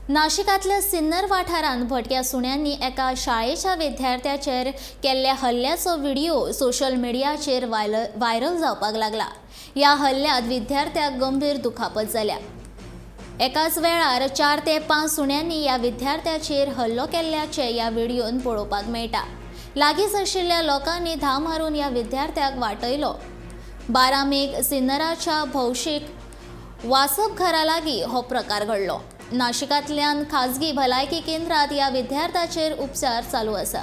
नाशिकांतल्या सिन्नर वाठारांत भटक्या सुण्यांनी एका शाळेच्या विद्यार्थ्याचेर केल्ल्या हल्ल्याचो व्हिडिओ सोशल मिडियाचेर व्हायरल जावपाक लागला. ह्या हल्ल्यांत विद्यार्थ्याक गंभीर दुखापत जाल्या. एकाच वेळार 4 ते 5 सुण्यांनी ह्या विद्यार्थ्याचेर हल्लो केल्ल्याचें ह्या व्हिडिओन पळोवपाक मेळटा. लागींच आशिल्ल्या लोकांनी धांव मारून ह्या विद्यार्थ्याक वाटयलो. 12 मेक सिन्नराच्या भौशीक वासपघरा लागीं हो प्रकार घडलो. नाशिकांतल्यान खाजगी भलायकी केंद्रात ह्या विद्यार्थ्याचेर उपचार चालू आसा.